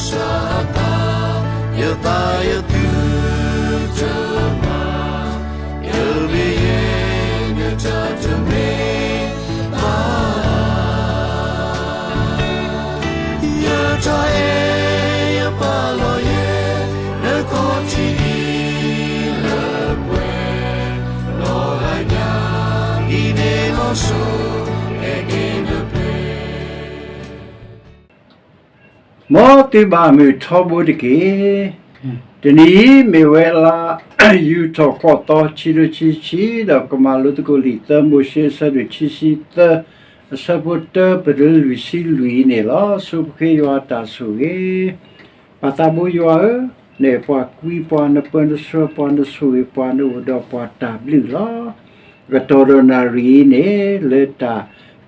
စးသး, ယသးယသုတမၤ, ယမ့ၢ်ယဲ နတၢ်တမ့ၢ်ဘၣ်. ယတၢ်အဲၣ်ယပာ်လီၤယဲ နခီၣ်ထံးအံၤလၢပှဲၤ, နီၢ်ဂၤညါအံၤန့ၣ်လီၤစိၤ အဲၣ်က့ၤနပှဲၤ မ်သုဘၣ်မုာ်ထီဘိတက့ၢ်. တနံၤအံၤမ့ၢ်ဝဲလါယူၤထီၣ်ဃိးသီ ခံကထိခံဆံခံ, ဒီးပကမၤလိသကိးလံာ်သၢမိၤၡ့အဆၢဒိၣ်ခံဆံသၢ အဆၢဖိတၢ ပတုၤလၢလွံၢ်ဆံလွံၢ်အံၤန့ၣ်လီၤ. ဆိပဃ့ယွၤအတၢ်ဆိၣ်ဂ့ၤ ပၢ်သးဘိယွၤဧၢ, နအဲၣ်ပှၤကွံပှၤ နပၢနဆှၢပှၤ နဆိၣ်ဂ့ၤပှၤ နအိၣ်ဒီးပှၤတၢ်ဘျုးလီၤ. အကတီၢ်ဒီးနၣ်ရံၣ်အံၤန့ၣ် လၢတၢ်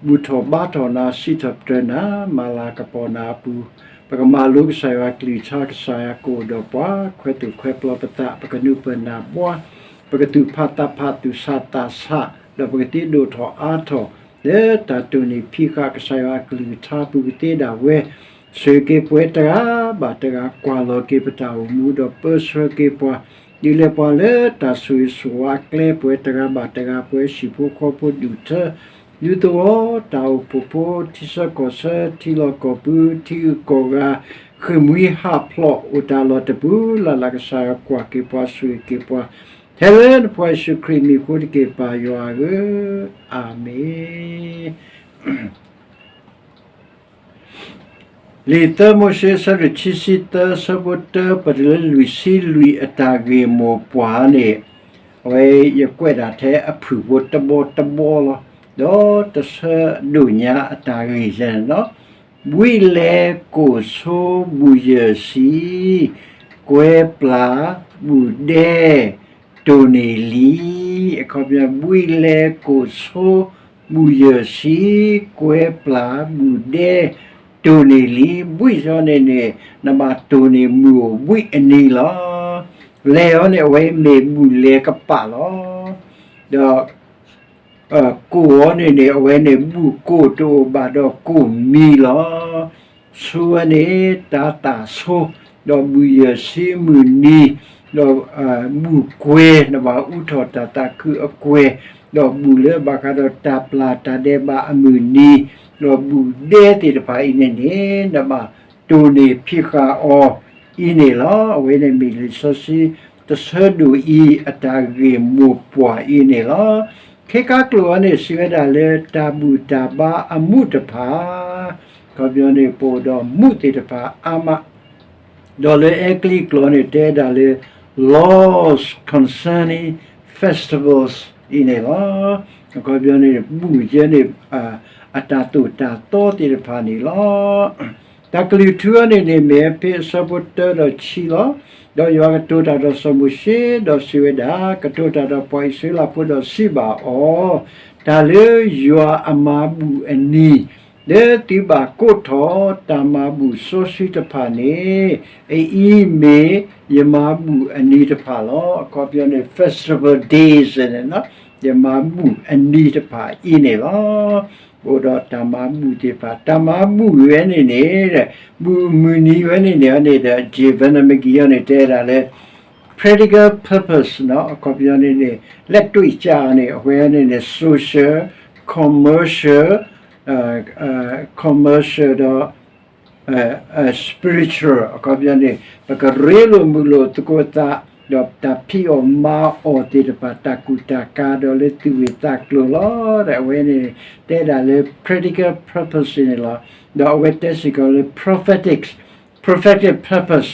ဘူၣ်ထီၣ်ဘါထီၣ်နၤ စံးထီၣ်ပတြၢၤနၤ မၤလၤကပီၤနၤအပူၤ, ပကမၤလိကစၢ်ယွၤအကလုၢ်ကထါ ကစၢ်ယွၤကအိၣ်ဒီးပှၤ ခွဲးသူၣ်ခွဲးပျီပသး ပကနုာ်ပၢၢ်နၢ်ဘှါ ပကသူၣ်ဖးသးဖး သူၣ်ဆးသးဆး ဒီးပကသ့ဒိၣ်ထီၣ်အါထီၣ် လၢတၢ်တိၢ်န့ၢ်ဖံးဃာ်ကစၢ်ယွၤအကလုၢ်ကထါအပူၤ ပသ့ဒၣ်ဝဲ ဆိၣ်ဂ့ၤက့ၤပှၤတဂၤဘၣ်တဂၤ ကွၢ်လီၤက့ၤပတၢ်အိၣ်မူ ဒီးပၢဆှၢက့ၤပှၤ ဒုးလဲၤပှၤလၢတၢ်ဆိၣ်ဂ့ၤဆိၣ်ဝါအကျဲ ပှၤတဂၤဘၣ်တဂၤ ပှၤဟံၣ်ဖိဃီဖိ ဒူၣ်ထၢ ဒူသဝီ တၢ်အိၣ်ဖှိၣ်ဖိ ထံဆၢကီၢ်ဆၢ ထံလီၢ်ကီၢ်ပူၤ ထံဂုၤကီၢ်ဂၤ ဃ့ၢ်မှံဟးဖျိး အိၣ်တၢ်လီၢ်တပူၤလၢ်လၢ် ကစၢ်ယွၤကွၢ်က့ၤပှၤ ဆိၣ်ဂ့ၤက့ၤပှၤ ထဲလၢနဖိယ့ၣ်ၡူးခရံာ်မံၤအဃိတက့ၢ် ပၢ်ယွၤဧၢ, အၤမ့ၣ်. လံာ်သၢမိၤၡ့ အဆၢဒိၣ်ခံဆံသၢ အဆၢဖိတၢ ပတုၤလၢလွံၢ်ဆံလွံၢ်အတၢ်ဂ့ၢ်မိၢ်ပှၢ်န့ၣ်, အဝဲယကွဲးဒၣ်ထဲအဖုၣ်ဖိတဘီတဘီလီၤ. ဒီးတဆၢဒိၣ်ညါအတၢ်ဂ့ၢ်ယဲန့ၣ်လီၤ. ဘှံးလဲၤကိၣ်ဆိဘူၣ်ယဲၢ်ဆံ, ကွဲပျၢ်ဘူၣ်ဒဲ တိၢ်န့ၢ်လံ. အခီပညီ ဘှံးလဲၤကိၣ်ဆိဘူၣ်ယဲၢ်ဆံ, ကွဲပျၢ်ဘူၣ်ဒဲ တိၢ်န့ၢ်လံ. ဘှံးအီၤန့ၣ်န့ၣ် နဘၣ်တိၢ်န့ၢ်မုၢ်အိၣ်ဘှံးအနံၤလီၤ. လဲၤအီၤန့ၣ် အဝဲမ့ၢ်ဘူၣ်လဲၤကပာ်လီၤ. ဒီး ကိၣ်အီၤန့ၣ်န့ၣ် အဝဲန့ၣ်ဘူၣ်ကိၣ်တအိၣ်ဘၣ်ဒီးကိၣ်မံၤလီၤ. ဆိဝဲန့ၣ် တၤသၣ်ဆိ, ဒီးဘူၣ်ယဲၢ်ဆံမုၢ်နံၤ, ဒီး ဘူၣ်ကွဲၤ နဘၣ်အူထီၣ်တၤသၣ်ခုအကွဲၤ, ဒီးဘူၣ်လၢဘၣ်ဃးဒီးတၢ်ပျၢ်တၢ်ဒဲးဘးအမုၢ်နံၤ, ဒီးဘူၣ်ဒဲသ့ၣ်တဖၣ်အံၤန့ၣ်န့ၣ် နဘၣ်တိၢ်န့ၢ်ဖံးဃာ်အီၤအံၤန့ၣ်လီၤ. အဝဲန့ၣ်မ့ၢ်လံာ်စီဆှံတဆၢဒိၣ်အံၤ အတၢ်ဂ့ၢ်မိၢ်ပှၢ်အံၤန့ၣ်လီၤ. ခဲကါကျိာ်အံၤန့ၣ် စံးဝဲဒၣ်လၢတၢ်ဘူၣ်တၢ်ဘါအမူးတဖၣ်, အခီပညီန့ၣ် ပအိၣ်ဒီးမူးသ့ၣ်တဖၣ်အါမး, ဒီးလၢအဲကလံးကျိာ်န့ၣ် တဲဒၣ်လၢ laws concerning festivals အံၤန့ၣ်လီၤ. အခီပညီန့ၣ် ဘူၣ်ယဲန့ၣ် အတၢ်သိၣ်တၢ်သီသ့ၣ်တဖၣ်န့ၣ်လီၤ. တၢ်ကလုၢ်ထူအံၤန့ၣ်န့ၣ် မ့ၢ်ဖဲအဆၢဖိတၢဒီးခံလီၤ. ဒီးယွၤကတိၤတၢ်ဒီးစီၤမိၤၡ့ ဒီးစံးဝဲဒၣ်, ကတိၤတၢ်ဒီးပှၤအံၣ်စရ့လးဖိဒီးစံးဘၣ်အီၤ, တၢ်လၢယွၤအမၤဘူၣ်အနံၤ လၢသုဘၣ်ကိးထီၣ်တၢ်မၤဘူၣ်စီဆှံတဖၣ်န့ၣ်, အအံၤမ့ၢ်ယမၤဘူၣ်အနံၤတဖၣ်လီၤ. အခီပညီန့ၣ် festival days န့ၣ်, ယမၤဘူၣ်အနံၤတဖၣ်အံၤန့ၣ်လီၤ. အိၣ်ဒီးတၢ်မၤဘူၣ်သ့ၣ်တဖၣ်, တၢ်မၤဘူၣ်ဝဲန့ၣ်န့ၣ်, ဘူၣ်မုၢ်နံၤဝဲန့ၣ်န့ၣ်န့ၣ်ဒီး J Vernon McGee န့ၣ် တဲဒၣ်လၢ practical purpose အခီပညီန့ၣ်န့ၣ် လက်တွေ့ကျကျ န့ၣ် အဝဲန့ၣ်န့ၣ် social, commercial, commercial ဒီး spiritual အခီပညီန့ၣ် ပကရ့လိာ်မုာ်လိာ်သကိးသး, ဒီးတၢ်ဖံးအီၣ်မၤအီၣ်သ့ၣ်တဖၣ် တၢ်ကူၣ်တၢ်ကၤဒီးလၢသူၣ်ဂ့ၢ်သးကျိၤလီၤ. ဒီးအဝဲန့ၣ် တဲဒၣ်လၢ practical purpose န့ၣ်လီၤ. ဒီးအဝဲတဲစ့ၢ်ကီးလၢ prophetic, prophetic purpose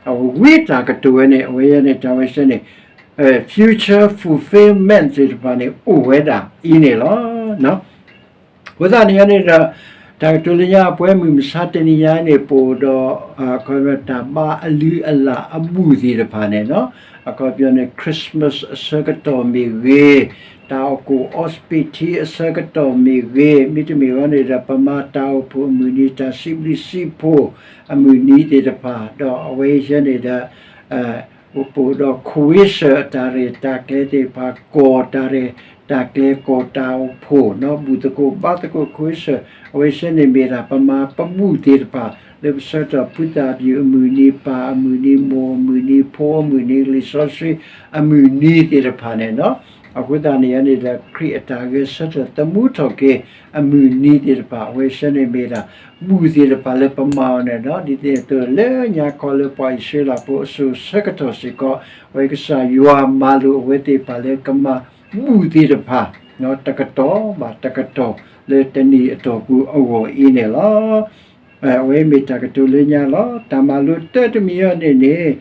အဝဲတၢ်ကတိၤဝဲန့ၣ် အဝဲန့ၣ် တၢ်ဝဲဆၢန့ၣ် future fulfillment သ့ၣ်တဖၣ်န့ၣ် အိၣ်ဝဲဒၣ်အံၤန့ၣ်လီၤ. အဃိသတးန့ၣ်န့ၣ်ဒီး တၢ်ကတိၤလၢညါ အပှဲၤမုၢ်မဆါတနံၤညါန့ၣ် ပအိၣ်ဒီး အခီပညီ တၢ်ဘါအလုၢ်အလၢ်အဘူၣ်သ့ၣ်တဖၣ်န့ၣ်လီၤ. အခီပညီန့ၣ် Christmas အဆၢကတီၢ်မ့ၢ်ဂ့ၤ, တၢ်အိၣ်ဖှိၣ်အီးစပံးထံအဆၢကတီၢ်မ့ၢ်ဂ့ၤ, မ့တမ့ၢ်ဝဲန့ၣ်ဒီး ပမၤတၢ်အိၣ်ဖှိၣ်အမုၢ်နံၤ တၢ်စံးဘျုးစံးဖှိၣ်အမုၢ်နံၤသ့ၣ်တဖၣ်, ဒီးအဝဲအံၤန့ၣ်ဒီး ပအိၣ်ဒီး ခဝ့ၡၢၣ် အတၢ်ရဲၣ်တၢ်ကျဲၤသ့ၣ်တဖၣ်, ကီၢ်တၢ်ရဲၣ်တၢ်ကျဲၤ ကီၢ်တၢ်အိၣ်ဖှိၣ် ဘူၣ်သကိးဘါသကိး ခဝ့ၡၢၣ် အဝဲဆၢန့ၣ်မ့ၢ်ဒၣ် ပမၤပဘူၣ်သ့ၣ်တဖၣ် လၢပဆၢကတီၢ်ဖုသးပျုၢ်အမုၢ်နံၤ, ပၢ်အမုၢ်နံၤ, မိၢ်အမုၢ်နံၤ, ဖိအမုၢ်နံၤ, လံာ်စီဆှံအမုၢ်နံၤသ့ၣ်တဖၣ်န့ၣ်လီၤ. အဃိသတးန့ၣ်န့ၣ်ဒီး ခရံာ်အတၢ်ဂဲၤဆၢထၢၣ်သမူထီၣ်က့ၤအမုၢ်နံၤသ့ၣ်တဖၣ် အဝဲဆၢန့ၣ်မ့ၢ်ဒၣ် ဘူၣ်သ့ၣ်တဖၣ်လၢပမၤအီၤန့ၣ်လီၤ. ဒ်သိးလၢညါခီလၢပှၤအံၣ်စရ့လးဖိအစိၤဆၢကတီၢ်စ့ၢ်ကီး အဝဲကစၢ်ယွၤမၤလိာ်အဝဲသ့ၣ်တဖၣ်လၢကမၤဘူၣ်သ့ၣ်တဖၣ် တကတီၢ်ဘၣ်တကတီၢ်လၢတနံၣ်အတီၢ်ပူၤအဂီၢ်အံၤန့ၣ်လီၤ. အဝဲမ့ၢ်တၢ်ကတိၤလၢညါလီၤ. တၢ်မၤလိတၢတမံၤအံၤန့ၣ်န့ၣ်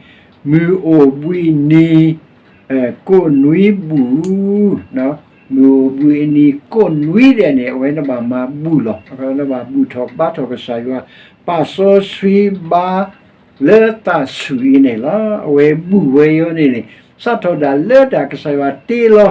မုၢ်အိၣ်ဘှံးနံၤ ကိးနွံဘူၣ်, မုၢ်အိၣ်ဘှံးအနံၤကိးနွံဒဲးန့ၣ် အဝဲနဘၣ်မၤဘူၣ်လီၤ. နဘၣ်ဘူၣ်ထီၣ်ဘါထီၣ်ကစၢ်ယွၤ ပာ်စီဆှံဘါလၢသးဆူၣ်အံၤန့ၣ်လီၤ. အဝဲဘူၣ်ဝဲအံၤန့ၣ်န့ၣ် စးထီၣ်ဒၣ်လၢတၢ်ကစၢ်ယွၤတ့လီၤ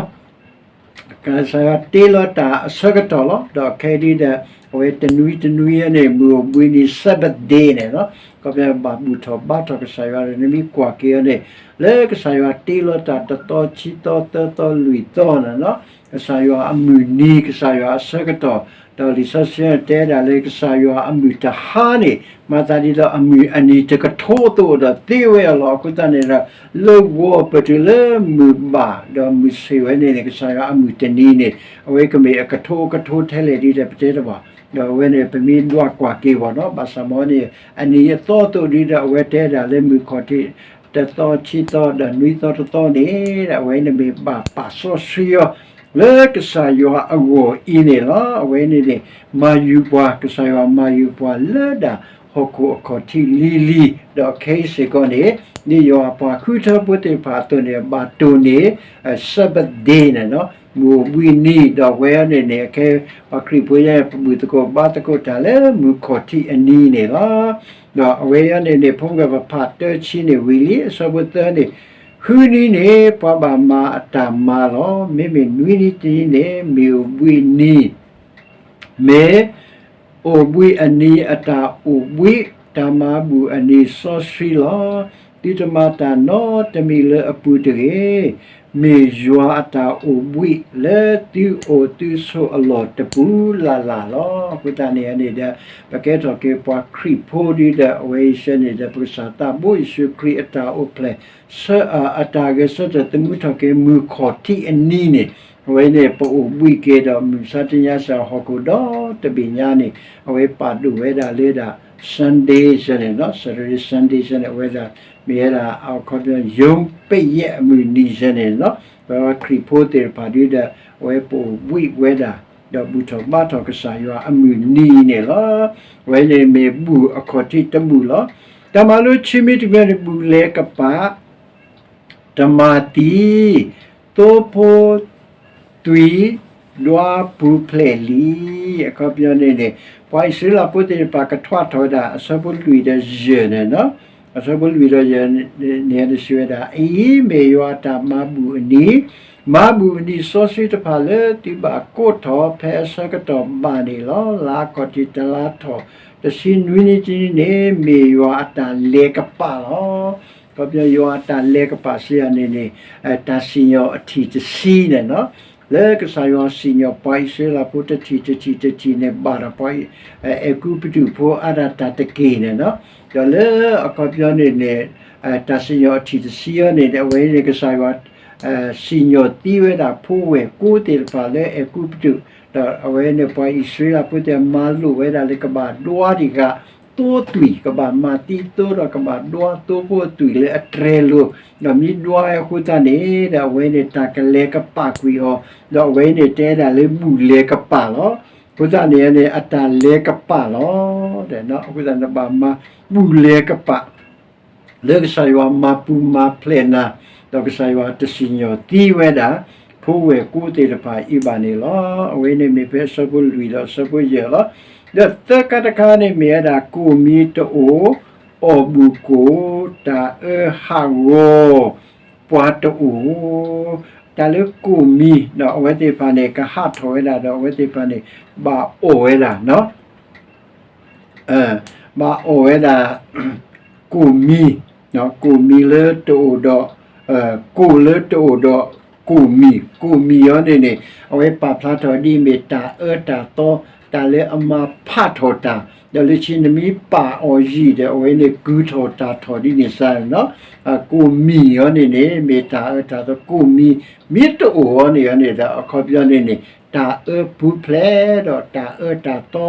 ကစၢ်ယွၤတ့လီၤတၢ်အဆၢကတီၢ်လီၤ. ဒီးခဲအံၤဒ်ဒီး အဝဲတနွံတနွံအံၤန့ၣ် မုၢ်အိၣ်ဘှံးနံၤ Sabbath day န့ၣ်လီၤ. ခီဖျိဘၣ်ဘူၣ်ထီၣ်ဘါထီၣ်ကစၢ်ယွၤဒီး နမ့ၢ်ကွၢ်က့ၤအီၤန့ၣ် လၢကစၢ်ယွၤတ့လီၤတၢ်တသီ ခံသီ သၢသီ လွံၢ်သီန့ၣ်လီၤ. ကစၢ်ယွၤအမုၢ်နံၤ ကစၢ်ယွၤအဆၢကတီၢ် ဒီးလံာ်စီဆှံတဲဒၣ်လၢကစၢ်ယွၤအမုၢ်တဟါန့ၣ် မၤသးဒ်သိးအမုၢ်အနံၤတကထိအသိးဒီးသ့ဝဲအလီၢ်. အဃိသတးန့ၣ်ဒီး လၢဂီၤပတုၤလၢမုၢ်ဘၣ်ဒီးမုၢ်ဆ့ၣ်ဝဲန့ၣ်န့ၣ် ကစၢ်ယွၤအမုၢ်တနံၤန့ၣ် အဝဲကမ့ၢ်အကထိကထိထဲလဲၣ်ဒ်ဒီးပတဲတဘၣ်. ဒီးအဝဲန့ၣ် ပမ့ၢ်ဒွးကွၢ်က့ၤဘၣ်နီၤ ဘၣ်ဆၣ်မ့ၢ်န့ၣ် အနံၤအသီအသိးဒ်ဒီး အဝဲတဲဒၣ်လၢမုၢ်ခီၣ်ထံး တသီ ခံသီ ဒီးနွံသီတသီန့ၣ် အဝဲန့ၣ်မ့ၢ်ဘၣ်ပာ်စီဆှံအီၤ လၢကစၢ်ယွၤအဂီၢ်အံၤန့ၣ်လီၤ. အဝဲန့ၣ်န့ၣ် မၤယုၤပှၤ ကစၢ်ယွၤမၤယုၤပှၤလၢဒၣ်ဟီၣ်ခိၣ်အခီၣ်ထံးလံၤလံၤ ဒီးခဲအံၤစ့ၢ်ကီးန့ၣ် ဒ်ယွၤအပှၤဃုထၢဖိသ့ၣ်တဖၣ်အသိးန့ၣ် ဘၣ်တိၢ်န့ၢ် Sabbath day န့ၣ်လီၤ. မုၢ်အိၣ်ဘှံးနံၤ ဒီးအဝဲန့ၣ်န့ၣ် အခဲပှၤခရံာ်ဖိယါ ပဘူၣ်သကိးဘါသကိးတၢ်လၢမုၢ်ခီၣ်ထံးအနံၤန့ၣ်လီၤ. ဒီးအဝဲအံၤန့ၣ်န့ၣ် ဖိမုၣ်ဂၤပဖးတၢဆံန့ၣ်ဝံၤလံ အဆၢဖိသၢန့ၣ် ဃုနံၤန့ၣ် ပှၤဘၣ်မၤအတၢ်မၤလီၤ. မ့မ့ၢ်နွံနံၤတနံၤန့ၣ် မ့ၢ်အိၣ်ဘှံးနံၤ မ့ၢ်အိၣ်ဘှံးအနံၤအတၢ်အိၣ်ဘှံး တၢ်မၤဘူၣ်အနံၤစီဆှံလီၤ. သုတမၤတၢ်နီတမံၤလၢအပူၤတဂ့ၤ. မ့ၢ်ယွၤအတၢ်အိၣ်ဘှံးလၢသုအိၣ်သုဆိးအလီၢ်တပူၤလၢ်လၢ်လီၤ. အဃိသတးန့ၣ်န့ၣ်ဒီး ပကဲထီၣ်က့ၤပှၤခရံာ်ဖိဒ်ဒီး အဝဲအံၤစ့ၢ်န့ၣ်ဒီး ပကစၢ်သးဘိယ့ၣ်ၡူးခရံာ်အတၢ်အိၣ်ဖျဲၣ် ဆၢအတၢ်ဂဲၤဆၢထၢၣ်သမူထီၣ်က့ၤမုၢ်ခီၣ်ထံးအနံၤန့ၣ် အဝဲန့ၣ် ပအိၣ်ဘှံးက့ၤဒီးမုၢ်မဆါတနံၤညါစ့ၢ် ဟီၣ်ခိၣ်ဒီတဘ့ၣ်ညါန့ၣ် အဝဲပာ်ဒိၣ်ဝဲဒၣ်လၢဒၣ် Sunday စ့ၢ်န့ၣ်လီၤ. Saturday Sunday စ့ၢ်န့ၣ် အဝဲဒၣ် မ့ၢ်ဝဲဒၣ်အခီပညီ ယိၤပယဲၢ်အမုၢ်နံၤစ့ၢ်န့ၣ်လီၤ. ပခရံာ်ဖိသ့ၣ်တဖၣ်ဒ်ဒီး အဝဲပအိၣ်ဘှံးဝဲဒၣ် ဒီးဘူၣ်ထီၣ်ဘါထီၣ်ကစၢ်ယွၤအမုၢ်နံၤန့ၣ်လီၤ. အဝဲန့ၣ်မ့ၢ်ဘူၣ်အခီၣ်ထံးတဘူၣ်လီၤ. တၢ်မၤလိခံမံၤတမံၤန့ၣ် ဘူၣ်လဲၤကပာ် တမၤသံ သိဖိသွံၣ် ဒွးပူၤဖျဲးလံ. အခီပညီန့ၣ်န့ၣ် ပှၤအံၣ်စရ့လးဖိသ့ၣ်တဖၣ်ကထွါထီၣ်ဝဲဒၣ် အဆၢဖိလွံၢ်ဒီးယဲၢ်န့ၣ်လီၤ. အဆၢဖိလွံၢ်ဒီးယဲၢ်န့ၣ် စံးဝဲဒၣ် အအံၤမ့ၢ်ယွၤအတၢ်မၤဘူၣ်အနံၤ, မၤဘူၣ်အနံၤစီဆှံတဖၣ်လၢသုဘၣ်ကိးထီၣ်ဖဲအဆၢကတီၢ်ဘၣ်န့ၣ်လီၤ. လါခီၣ်ထံးတလါထီၣ် တဆံနွံနံၤတနံၤန့ၣ် မ့ၢ်ယွၤအတၢ်လဲၤကပာ်လီၤ. အခီပညီယွၤအတၢ်လဲၤကပာ်စံးယၤန့ၣ်န့ၣ် တၢ်စံၣ်ညီၣ်အထံၣ်တဆံန့ၣ်လီၤ. လၢကစၢ်ယွၤစံၣ်ညီၣ်ပှၤအံၣ်စရ့လးဖိတထံၣ်တထံၣ်တထံၣ်န့ၣ် ဘၣ်ဒီးပှၤအဲၤကူပတူးဖိအါဒၣ်တၢ်တက့ၢ်န့ၣ်လီၤ. ဒီးလၢအခီပညီန့ၣ်န့ၣ် တၢ်စံၣ်ညီၣ်အထံၣ်တဆံအံၤန့ၣ် အဝဲန့ၣ်ကစၢ်ယွၤ စံၣ်ညီၣ်သံဝဲဒၣ်ဖိဝဲၢ်ကိသ့ၣ်တဖၣ်လၢအဲၤကူပတူး, ဒီးအဝဲန့ၣ်ပှၤအံၣ်စရ့လးဖိသ့ၣ်မၤလိာ်ဝဲဒၣ်လၢကဘၣ်ဒွးတံၢ်ဃာ် သိသွံၣ်, ကဘၣ်မၤသံသိဒီးကဘၣ်ဒွးသိဖိသွံၣ်လၢအတြဲၤလိာ်, ဒီးမ့ၢ်ဒွးဝဲအဃိသတးန့ၣ် ဒီးအဝဲန့ၣ်တၢ်ကလဲၤကပာ်ကွံာ်အီၤ, ဒီးအဝဲန့ၣ်တဲဒၣ်လၢဘူၣ်လဲၤကပာ်လီၤ. အဃိသတးန့ၣ်န့ၣ် အတၢ်လဲၤကပာ်လီၤ. အဃိသတးန့ၣ်ဘၣ်မၤဘူၣ်လဲၤကပာ် လၢကစၢ်ယွၤမၤပူၤမၤဖျဲးနၤ, ဒီးကစၢ်ယွၤတစံၣ်ညီၣ်သံဝဲဒၣ် ဖိဝဲၢ်ကိသ့ၣ်တဖၣ်အံၤဘၣ်န့ၣ်လီၤ. အဝဲန့ၣ်မ့ၢ်ဖဲအဆၢဖိလွံၢ်ဒီးအဆၢဖိယဲၢ်လီၤ. ဒီးသၢခါတခါန့ၣ်မ့ၢ်ဝဲဒၣ် ကိၣ်မံၤတအိၣ်, အီၣ်ဘူၣ်ကိၣ်, တၢ်အၢဟးဂီၤ, ပှၤတအိၣ်, တၢ်လၢကိၣ်မံၤ ဒီးအဝဲသ့ၣ်တဖၣ်န့ၣ် ကဟးထီၣ်ဝဲဒၣ်ဒီးအဝဲသ့ၣ်တဖၣ်န့ၣ် ဘၣ်အီၣ်ဝဲဒၣ် ဘၣ်အီၣ်ဝဲဒၣ် ကိၣ်မံၤ, ကိၣ်မံၤလၢတအိၣ်ဒီး ကိၣ်လၢတအိၣ်ဒီးကိၣ်မံၤ, ကိၣ်မံၤအံၤန့ၣ်န့ၣ် အဝဲပာ်ဖျါထီၣ်ဒ်အမ့ၢ်တၢ်အၢတၢ်သီ, တၢ် တၢ်လၢအမၤဖးထီၣ်တၢ်, ဒီးလၢခံနမ့ၢ်ပာ်အီၤယံာ်ဒီး အဝဲန့ၣ်ကုၢ်ထီၣ်တၢ်ထီၣ်ဒ်န့ၣ်စ့ၢ်န့ၣ်လီၤ. ကိၣ်မံၣ်အံၤန့ၣ်န့ၣ် မ့ၢ်တၢ်အၢတၢ်သီ ကိၣ်မံၣ် မ့ၢ်တအိၣ်အီၤန့ၣ်န့ၣ်ဒီး အခီပညီန့ၣ်န့ၣ် တၢ်အၢပူၤဖျဲးဒီးတၢ်အၢတၢ်သီ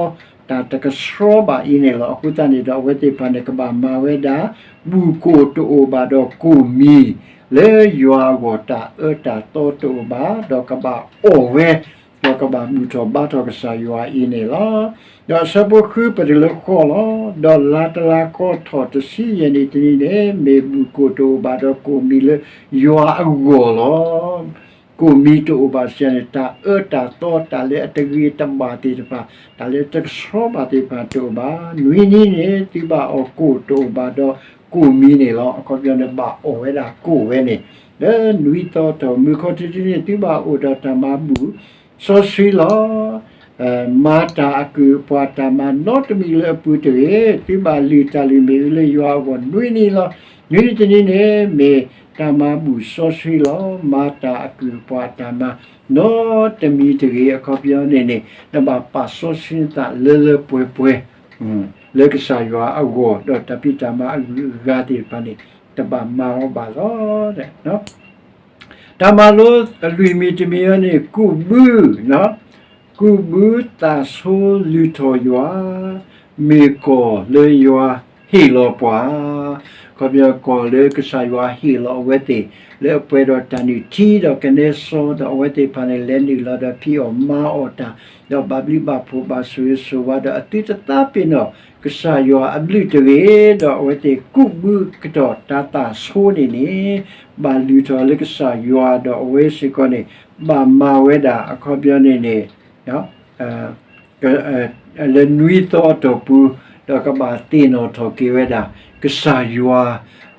တၢ်တကဆှီဘၣ်အံၤန့ၣ်လီၤ. အဃိသတးန့ၣ်ဒီး အဝဲသ့ၣ်တဖၣ်န့ၣ် ကဘၣ်မၤဝဲဒၣ် ဘူၣ်ကိၣ်တအိၣ်ဘၣ်ဒီးကိၣ်မံၣ် လၢယွၤအဂီၢ် တၢ်အၢတၢ်သီတအိၣ်ဘၣ် ဒီးကဘၣ်အီၣ်ဝဲ ဒီးကဘၣ်ဘူၣ်ထီၣ်ဘါထီၣ်ကစၢ်ယွၤအံၤန့ၣ်လီၤ. ဒီးအဆၢဖိဃုပတုၤလၢဃိးလီၤ. ဒီးလါတလါဃီထီၣ်တဆံယဲၢ်နံၣ်တနံၤန့ၣ် မ့ၢ်ဘူၣ်ကိၣ်တအိၣ်ဘၣ်ဒီးကိၣ်မံၣ်လၢယွၤအဂီၢ်လီၤ. ကိၣ်မံၣ်တအိၣ်ဘၣ်စ့ၢ်န့ၣ် တၢ်အၢတၢ်သီ တၢ်လၢအတဂ့ၤတဘၣ်သ့ၣ်တဖၣ် တၢ်လၢတကဆှီဘၣ်သ့ၣ်တဖၣ်တအိၣ်ဘၣ်. နွံနံၤန့ၣ် သုဘၣ်အီၣ်ကိၣ်တအိၣ်ဘၣ်ဒီးကိၣ်မံၣ်န့ၣ်လီၤ. အခီပညီန့ၣ် ဘၣ်အီၣ်ဝဲဒၣ်ကိၣ်ဝဲန့ၣ် လၢနွံသီအတီၢ်ပူၤ မုၢ်ခီၣ်ထံးတနွံန့ၣ် သုဘၣ်အိၣ်ဒီးတၢ်မၤဘူၣ်စီဆှံလီၤ. မၤတၢ်အကုၢ်အပှၤတၢ်မၤနီတမံၤလၢအပူၤတဂ့ၤ. သုဘၣ်လုၢ်တၢ်လုၢ်မ့ၣ်အူလၢယွၤအဂီၢ်နွံနံၤလီၤ. နွံနံၤတနံၤန့ၣ် မ့ၢ်တၢ်မၤဘူၣ်စီဆှံလီၤ. မၤတၢ်အကုၢ်အပှၤတၢ်မၤနီတမံၤတဂ့ၤ. အခီပညီန့ၣ်န့ၣ် နဘၣ်ပာ်စီဆှံနသးလၢလၢပှဲၤပှဲၤ လၢကစၢ်ယွၤအဂီၢ် ဒီးတၢ်ဖံးတၢ်မၤအဂုၤအဂၤသ့ၣ်တဖၣ်န့ၣ် တဘၣ်မၤအီၤဘၣ်လီၤ. တၢ်မၤလိအလွံၢ်မံၤတမံၤအံၤန့ၣ် ကူးဘု, ကူးဘုသးဆိလုၢ်ထီၣ်ယွၤ, မ့ၢ်ကီၢ်လၢယွၤဟ့ၣ်လီၤပှၤ, ခီပညီကီၢ်လၢကစၢ်ယွၤဟ့ၣ်လီၤအဝဲသ့ၣ်လၢအပှဲၤဒီးတၢ်နုၢ်ထံ ဒီးကနဲစီ ဒီးအဝဲသ့ၣ်တဖၣ်န့ၣ် လဲၤနုာ်လီၤဒီးဖံးအီၣ်မၤအီၣ်တၢ် ဒီးဘၣ်ဘျုးဘၣ်ဖှိၣ်ဘၣ်ဆိၣ်ဂ့ၤဆိၣ်ဝါဒီးအသုတသးပ့ၤနီၣ် ကစၢ်ယွၤအဘျုးတဂ့ၤ ဒီးအဝဲသ့ၣ်ကူးဘုကတီၢ်တၢ်သးဆိန့ၣ်န့ၣ် ဘၣ်လုၢ်ထီၣ်လၢကစၢ်ယွၤ ဒီးအဝဲစ့ၢ်ကီးန့ၣ် ဘၣ်မၤဝဲဒၣ်အခီပညီန့ၣ်န့ၣ် လၢနွံသီအတီၢ်ပူၤ ဒီးကဘၣ်သ့ၣ်နီၣ်ထီၣ်က့ၤဝဲဒၣ် ကစၢ်ယွၤ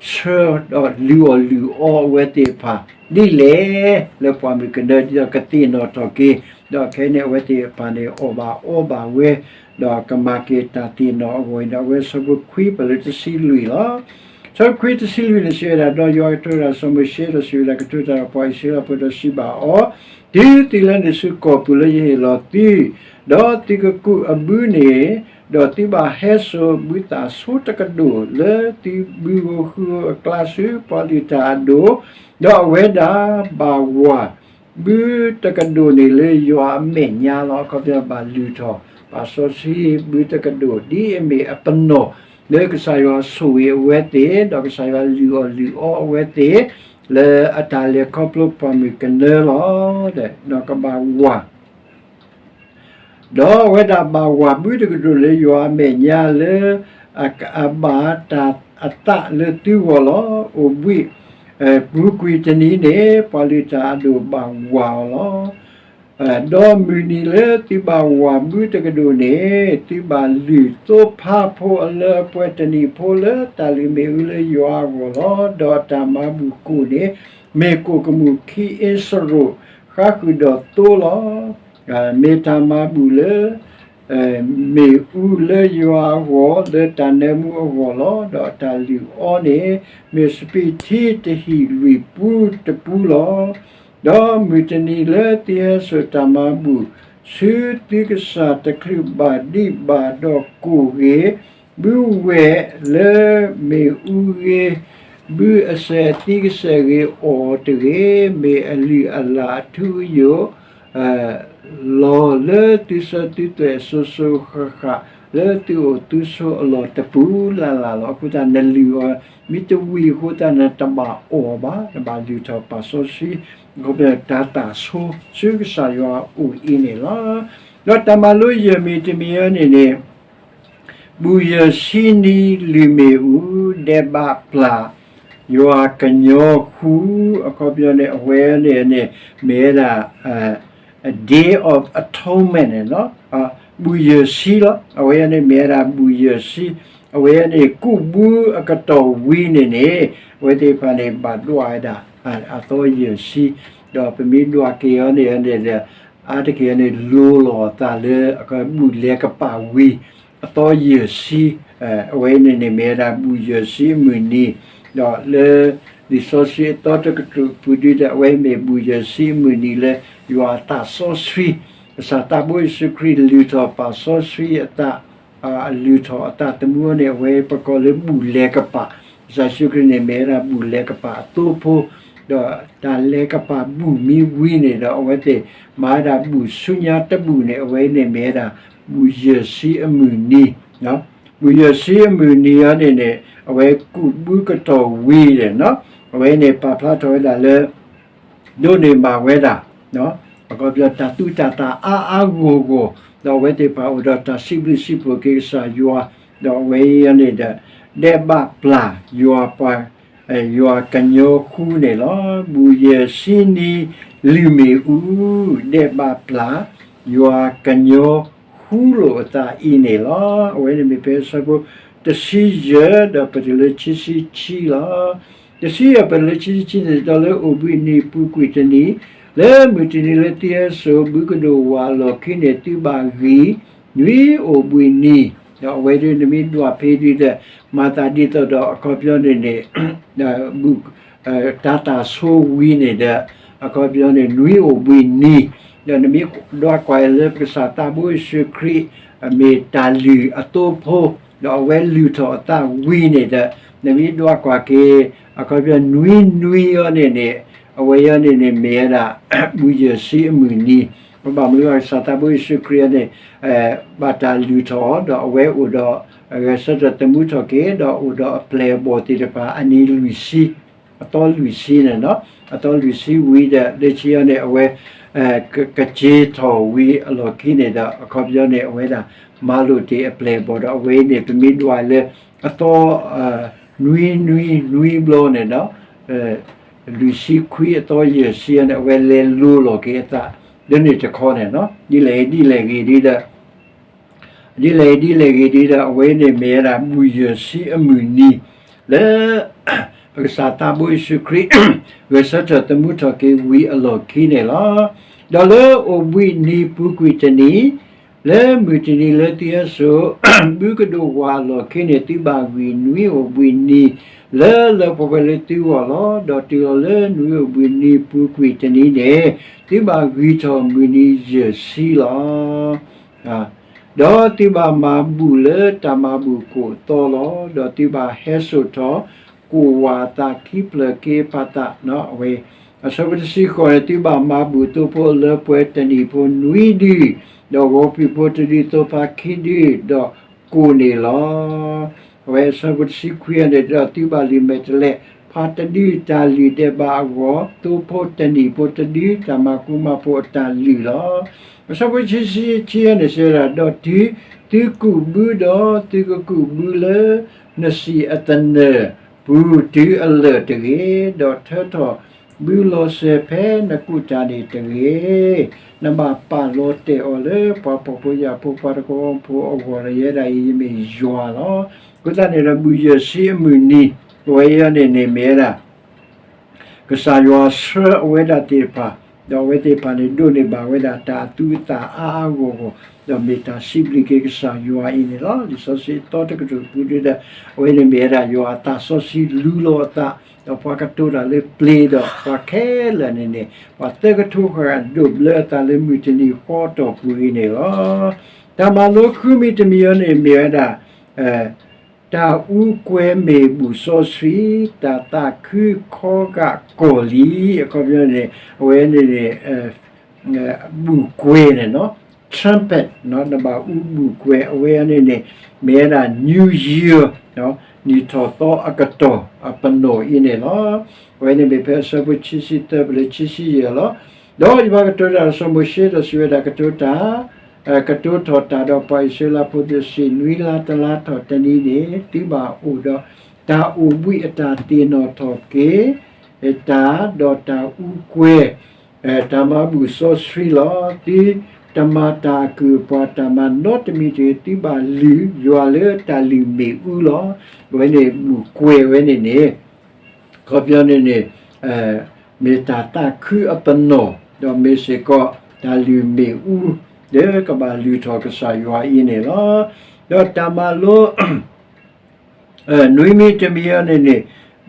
ဆှၢဒီးလုၢ်အီၣ်လုၢ်အီအဝဲသ့ၣ်တဖၣ် ဒ်လဲၣ် လၢပှၢ်မုၢ်ကနၢ ဒ်သိးကသ့ၣ်နီၣ်ထီၣ်က့ၤ ဒီးခဲအံၤန့ၣ် အဝဲသ့ၣ်တဖၣ်န့ၣ် အီၣ်ဘၣ်အီဘၣ်ဝဲ ဒီးကမၤက့ၤတၢ်သ့ၣ်နီၣ်အဂီၢ်အံၤဒီး အဝဲဆၢဖိခွံပၢၢ်လၢတဆံလွံၢ်လီၤ. ဆၢဖိခွံတဆံလွံၢ်န့ၣ် စံးဝဲဒၣ်, ဒီးယွၤကတိၤတၢ်ဒီးစီၤမိၤၡ့ ဒီးစံးဝဲဒၣ်, ကတိၤတၢ်ဒီးပှၤအံၣ်စရ့လးဖိဒီးစံးဘၣ်အီၤ, တုၤသုလဲၤနုာ်ဆူကီၢ်ပူၤလၢယဟ့ၣ်လီၤသု, ဒီးသုကကူးအဘုန့ၣ်, ဒီးသုဘၣ်ဟဲစိာ်ဘုသၣ်ဆိတကဒိၣ်လၢသုဘုဧိၤဃုဧိၤအကျါဆူပှၤလုၢ်တၢ်အဒိၣ်, ဒီးအဝဲဒၣ်ဘၣ်ဝၤ ဘုတကဒိၣ်န့ၣ်လၢယွၤအမဲာ်ညါလီၤ. အခီပညီဘၣ်လုၢ်ထီၣ် ဘၣ်စီဆှံဘုတကဒိၣ် ဒ်အမ့ၢ်အပနီၣ် လၢကစၢ်ယွၤဆိၣ်ဂ့ၤအဝဲသ့ၣ် ဒီးကစၢ်ယွၤလုၢ်အီၣ်လုၢ်အီအဝဲသ့ၣ် လၢအတၢ်လဲၤခီဖျိပှၢ်မုၢ်ကနၢလီၤ. ဒီးကဘၣ်ဝၤ ဒီးအဝဲဒၣ်ဘၣ်ဝၤဘုတကဒိၣ်လၢယွၤအမဲာ်ညါလၢ အကဘၣ်တၢ်အသးလၢသုဂီၢ်လီၤ. အိၣ်ဘှံး ပူၤကွံာ်တနံၤန့ၣ် ပှၤလုၢ်တၢ်အဒိၣ်ဘၣ်ဝၤအီၤလီၤ. ဒီးမုၢ်နံၤလၢသုဘၣ်ဝၤဘုတကဒိၣ်န့ၣ် သုဘၣ်လုၢ်သိဖါဖိအလၢအပှဲၤတနံၤဖိလၢတၢ်လုၢ်မ့ၣ်အူလၢယွၤအဂီၢ်လီၤ. ဒီးတၢ်မၤဘူၣ်ကိၣ်န့ၣ် မ့ၢ်ကိၣ်ကမူၣ်ခံအ့စရူး ဃါဃုာ်ဒီးသိလီၤ. မ့ၢ်တၢ်မၤဘူၣ်လၢ မ့ၣ်အူလၢယွၤအဂီၢ် လၢတၢ်နၢမူအဂီၢ်လီၤ. ဒီးတၢ်လုၢ်အီန့ၣ် မ့ၢ်စပံးထံတဟံၣ်လွံၢ်ပူတပူလီၤ. ဒီးမုၢ်တနံၤလၢသုဟဲစိာ်တၢ်မၤဘူၣ် ဆူသုကစၢ်တချုးဘၣ်ဒံးဘၣ်ဒီးကိၣ်ဂ့ၤ ဘုဝဲၢ်လၢမ့ၣ်အူဂ့ၤ ဘုအစဲးအသံကစဲးဂ့ၤအီၣ်တဂ့ၤ, မ့ၢ်အလုၢ်အလၢ်အထူအယိာ် လီၤလၢသုဆၢသုသွဲၣ်စိၤစိၤဃၣ်ဃၣ် လၢသုအိၣ်သုဆိးအလီၢ်တပူၤလၢ်လၢ်လီၤ. အဃိသတးနလုၢ်အီၤ မ့ၢ်တဝံၤအဃိသတးနတဘၣ်အီၣ်ဘၣ်, နဘၣ်လုၢ်ထီၣ်ပာ်စီဆှံ တၢ်သးဆိဆူကစၢ်ယွၤအအိၣ်အံၤန့ၣ်လီၤ. ဒီးတၢ်မၤလိယဲၢ်မံၤတမံၤအံၤန့ၣ်န့ၣ် ဘူၣ်ယဲၢ်ဆံနံၤလုၢ်မ့ၣ်အူ ဒဲးဘးပျၢ် ယွၤကညီဃူ အခီပညီန့ၣ် အဝဲန့ၣ်န့ၣ် မ့ၢ်ဝဲဒၣ် Day of Atonement န့ၣ်လီၤ. ဘူၣ်ယဲၢ်ဆံလီၤ. အဝဲန့ၣ်မ့ၢ်ဝဲဒၣ်ဘူၣ်ယဲၢ်ဆံ, အဝဲန့ၣ်ကူးဘုအကတီၢ်ဝံၤန့ၣ်န့ၣ် အဝဲသ့ၣ်တဖၣ်န့ၣ် ဘၣ်ဒွးဝဲဒၣ် အသီယဲၢ်ဆံ, ဒီးပမ့ၢ်ဒွးက့ၤအီၤန့ၣ်န့ၣ် အါတက့ၢ်န့ၣ် လိၤလီၤအသးလၢ ဘူၣ်လဲၤကပာ်ဝံၤ အသီယဲၢ်ဆံ, အဝဲန့ၣ်န့ၣ် မ့ၢ်ဝဲဒၣ်ဘူၣ်ယဲၢ်ဆံအမုၢ်နံၤ, ဒီးလၢလံာ်စီဆှံအသီတကတြူၢ်ပူၤဒုဒီး အဝဲမ့ၢ်ဘူၣ်ယဲၢ်ဆံအမုၢ်နံၤလၢ ယွၤအသးစီဆှံ ကစၢ်သးဘိယ့ၣ်ၡူးခရံာ်လုၢ်ထီၣ်ပာ်စီဆှံအသး, လုၢ်ထီၣ်အသးသမူအံၤန့ၣ် အဝဲပကိးလၢဘူၣ်လဲၤကပာ်, ကစၢ်ယ့ၣ်ၡူးခရံာ်န့ၣ်မ့ၢ်ဝဲဒၣ်ဘူၣ်လဲၤကပာ်အသိဖိ, ဒီးတၢ်လဲၤကပာ်ဘူၣ်မံဝံၤန့ၣ်ဒီး အဝဲသ့ၣ်မၤဝဲဒၣ်ဘူၣ်ဆူညါတဘူၣ်န့ၣ် အဝဲန့ၣ်မ့ၢ်ဝဲဒၣ် ဘူၣ်ယဲၢ်ဆံအမုၢ်နံၤ ဘူၣ်ယဲၢ်ဆံအမုၢ်နံၤအံၤန့ၣ်န့ၣ် အဝဲကူးဘုကတီၢ်ဝံၤန့ၣ်, အဝဲန့ၣ်ပာ်ဖျါထီၣ်ဝဲဒၣ်လၢ ဒိးန့ၢ်ဘၣ်ဝဲဒၣ် အခီပညီတၢ်သူတၢ်သၣ်အါအါဂီၢ်ဂီၢ်, ဒီးအဝဲသ့ၣ်တဖၣ်အိၣ်ဒီးတၢ်စံးဘျုးစံးဖှိၣ်က့ၤကစၢ်ယွၤ, ဒီးအဝဲအံၤန့ၣ်ဒီး ဒဲးဘးပျၢ်ယွၤပှၤ ယွၤကညီဃုန့ၣ်လီၤ. ဘူၣ်ယဲၢ်ဆံနံၤ လုၢ်မ့ၣ်အူ ဒဲးဘးပျၢ် ယွၤကညီဃုလိာ်အသးအံၤန့ၣ်လီၤ. အဝဲန့ၣ်မ့ၢ်ဖဲအဆၢဖိတဆံယဲၢ် ဒီးပတုၤလၢခံဆံခံလီၤ. တဆံယဲၢ်ပတုၤလၢခံဆံခံန့ၣ် ဒီးလၢအိၣ်ဘှံးနံၤပူၤကွံာ်တနံၤ, လၢမုၢ်တနံၤလၢသံအစိၤ ဘုကဒိၣ်ဝးအလီၢ်ခံန့ၣ် သုဘၣ်ဂံၢ် နွံအိၣ်ဘှံးနံၤ, ဒီးအဝဲဒၣ်နမ့ၢ်ဒွးဖဲဒ်ဒီး မၤသးဒ်သိးဒီးအခီပညီန့ၣ်န့ၣ် တၢ်သၣ်ဆိဝံၤန့ၣ်ဒီး အခီပညီန့ၣ် နွံအိၣ်ဘှံးနံၤ, ဒီးနမ့ၢ်ဒွးကွၢ်လၢပကစၢ်သးဘိယ့ၣ်ၡူးခရံာ် မ့ၢ်တၢ်လုၢ်အသိဖိ, ဒီးအဝဲလုၢ်ထီၣ်အသးဝံၤန့ၣ်ဒီး နမ့ၢ်ဒွးကွၢ်က့ၤ အခီပညီနွံနွံအံၤန့ၣ်န့ၣ် အဝဲအံၤန့ၣ်န့ၣ်မ့ၢ်ဝဲဒၣ် ဘူၣ်ယဲၢ်ဆံအမုၢ်နံၤ, ပဘၣ်မနုၤအဃိ ကစၢ်သးဘိယ့ၣ်ၡူးခရံာ်အံၤန့ၣ် ဘၣ်တၢ်လုၢ်ထီၣ်အီၤ ဒီးအဝဲအိၣ်ဒီး ဂဲၤဆၢထၢၣ်သမူထီၣ်က့ၤ ဒီးအိၣ်ဒီးအပျဲၢ်အဘီၣ်သ့ၣ်တဖၣ် အနံၤလွံၢ်ဆံ, အသီလွံၢ်ဆံန့ၣ်, အသီလွံၢ်ဆံဝံၤဒီး လၢခံအံၤန့ၣ် အဝဲ ကက့ၤထီၣ်ဝံၤအလီၢ်ခံန့ၣ်ဒီး အခီပညီန့ၣ် အဝဲဒၣ်မၤလိာ်တ့ၢ်အပျဲၢ်အဘီၣ်ဒီး အဝဲအံၤန့ၣ် ပမ့ၢ်ဒွးလၢ အသီ နွံနွံနွံဘျီန့ၣ်ဒီး လွံၢ်ဆံခွံအသီယဲၢ်ဆံန့ၣ် အဝဲလဲၤလိၤလီၤက့ၤအသး ဒ်န့ၣ်တခီန့ၣ်, ဒ်လဲၣ်ဒ်လဲၣ်ဂ့ၤဒ်ဒီး ဒ်လဲၣ်ဒ်လဲၣ်ဂ့ၤဒ်ဒီး အဝဲန့ၣ်မ့ၢ်ဝဲဒၣ် ဘူၣ်ယဲၢ်ဆံအမုၢ်နံၤ လၢ ပကစၢ်သးဘိယ့ၣ်ၡူးခရံာ် ဂဲၤဆၢထၢၣ်သမူထီၣ်က့ၤဝံၤအလီၢ်ခံန့ၣ်လီၤ. ဒီးလၢအိၣ်ဘှံးနံၤပူၤကွံာ်တနံၤ, လၢမုၢ်တနံၤလၢသံအစိၤ ဘုကဒိၣ်ဝးအလီၢ်ခံန့ၣ် သုဘၣ်ဂံၢ်နွံအိၣ်ဘှံးနံၤ လၢလၢပှဲၤပှဲၤလၢသုဂီၢ်လီၤ. ဒီးတုၤလီၤလၢနွံအိၣ်ဘှံးနံၤပူၤကွံာ်တနံၤန့ၣ် သုဘၣ်ဂံၢ်ထီၣ်မုၢ်နံၤယဲၢ်ဆံလီၤ. ဒီးသုဘၣ်မၤဘူၣ်လၢတၢ်မၤဘူၣ်ကိၣ်သီလီၤ. ဒီးသုဘၣ်ဟဲစိာ်ထီၣ် ကိၣ်ဝးအသးခံဖျၢၣ်က့ၤပာ်သး, အဆၢဖိတဆံဃိးန့ၣ် သုဘၣ်မၤဘူၣ်သိဖိလၢပှဲၤတနံၣ်ဖိနွံဒု, ဒီးဂီၤဖံးဖိတဒု သိဖါခံဒု, ဒီးကိၣ်န့ၣ်လီၤ. အဝဲအဆၢဖိတဆံခွံန့ၣ် ဒီးသုဘၣ်လုၢ်မဲာ်တဲးလဲး ဖးတဒုတၢ်လုၢ်ဒဲးဘးအဂီၢ်, သိဖိတနံၣ်ဖိတဒု တၢ်မၤကူမၤဖိအတၢ်လုၢ်လီၤ. အဆၢဖိတဆံခံန့ၣ်စံးဝဲဒၣ်, ဒီးတုၤသုကူးဘုဒီး သုကကူးဘုလၢ နစံၣ်အသနၢၣ်ပူၤတုၤအလၢာ်တဂ့ၤ, ဒီးထၢထီၣ်ဘုလီၤစၢၤဖဲနကူးတၢ်န့ၣ်တဂ့ၤ, နဘၣ်ပာ်လီၤတဲာ်အီၤလၢပှၤဖှီၣ်ဖိယာ်ဖိ ပှၤတကီဖိအဂီၢ်လီၤ. ယဲဒၣ်အံၤ ယမ့ၢ်ယွၤလီၤ. အဃိသတးန့ၣ်ဒီး ဘူၣ်ယဲၢ်ဆံအမုၢ်နံၤ အဝဲအံၤန့ၣ်န့ၣ်မ့ၢ်ဝဲဒၣ် ကစၢ်ယွၤဆှၢအဝဲဒၣ်သ့ၣ်တဖၣ်, ဒီးအဝဲသ့ၣ်တဖၣ်န့ၣ် ဒိးန့ၢ်ဘၣ်ဝဲဒၣ်တၢ်သူအသၣ်အါအါဂီၢ်ဂီၢ်, ဒီးမ့ၢ်တၢ်စံးဘျုးက့ၤကစၢ်ယွၤအံၤန့ၣ်လီၤ. လံာ်စီဆှံအသီတကတြူၢ်ပူၤဒုဒီး အဝဲန့ၣ်မ့ၢ်ဝဲဒၣ်ယွၤအသးစီဆှံလူလီၤအသး, ဒီးပှၤကတိၤတၢ်လၢပျ့ၤဒီး ပှၤခဲလၢာ်န့ၣ်န့ၣ် ပှၤသၢကထိဃၣ်ဒိးဘျၢအသးလၢမုၢ်တနံၤဃီတီၢ်ပူၤအံၤန့ၣ်လီၤ. တၢ်မၤလိဃုမံၤတမံၤအံၤန့ၣ်မ့ၢ်ဝဲဒၣ် တၢ်အူကွဲၤမ့ၢ်ဘူၣ်စီဆှံ, တၢ်သးခုခီဂာ်ကီၢ်လံ, အခီပညီန့ၣ် အဝဲန့ၣ်န့ၣ် ဘူၣ်ကွဲၤန့ၣ်နီၤ, trumpet နီၤ, နဘၣ်အူဘူၣ်ကွဲၤ အဝဲန့ၣ်န့ၣ် မ့ၢ်ဝဲဒၣ် New Year နီၤ, နံၣ်ထီၣ်သီအကတီၢ်အပနီၣ်အံၤန့ၣ်လီၤ. အဝဲန့ၣ်မ့ၢ်ဖဲအဆၢဖိခံဆံသၢ ပလၢခံဆံယဲၢ်လီၤ. ဒီးယွၤကတိၤတၢ်ဒီးစီၤမိၤၡ့ဒီးစံးဝဲဒၣ်, ကတိၤတၢ် ကတိၤထီၣ်တၢ်ဒီးပှၤအံၣ်စရ့လးဖိသ့ၣ်တဖၣ်, နွံလါတလါထီၣ်တနံၤန့ၣ် သုဘၣ်အိၣ်ဒီးတၢ်အိၣ်ဘှံးအတၢ်သ့ၣ်နီၣ်ထီၣ်က့ၤ တၢ်ဒီးတၢ်အူကွဲၤ တၢ်မၤဘူၣ်စီဆှံလီၤ. သုတမၤတၢ်အကုၢ်အပှၤတၢ်မၤနီတမံၤတဂ့ၤ, သုဘၣ်လုၢ်ယွၤလၢတၢ်လုၢ်မ့ၣ်အူလီၤ. အဝဲန့ၣ်ဘူၣ်ကွဲၤဝဲန့ၣ်န့ၣ် အခီပညီန့ၣ်န့ၣ် မ့ၢ်တၢ်သးခုအပနီၣ်, ဒီးမ့ၢ်စ့ၢ်ကီးတၢ်လုၢ်မ့ၣ်အူ လၢကဘၣ်လုၢ်ထီၣ်ကစၢ်ယွၤအံၤန့ၣ်လီၤ. ဒီးတၢ်မၤလိ နွံမံၤတမံၤအံၤန့ၣ်န့ၣ်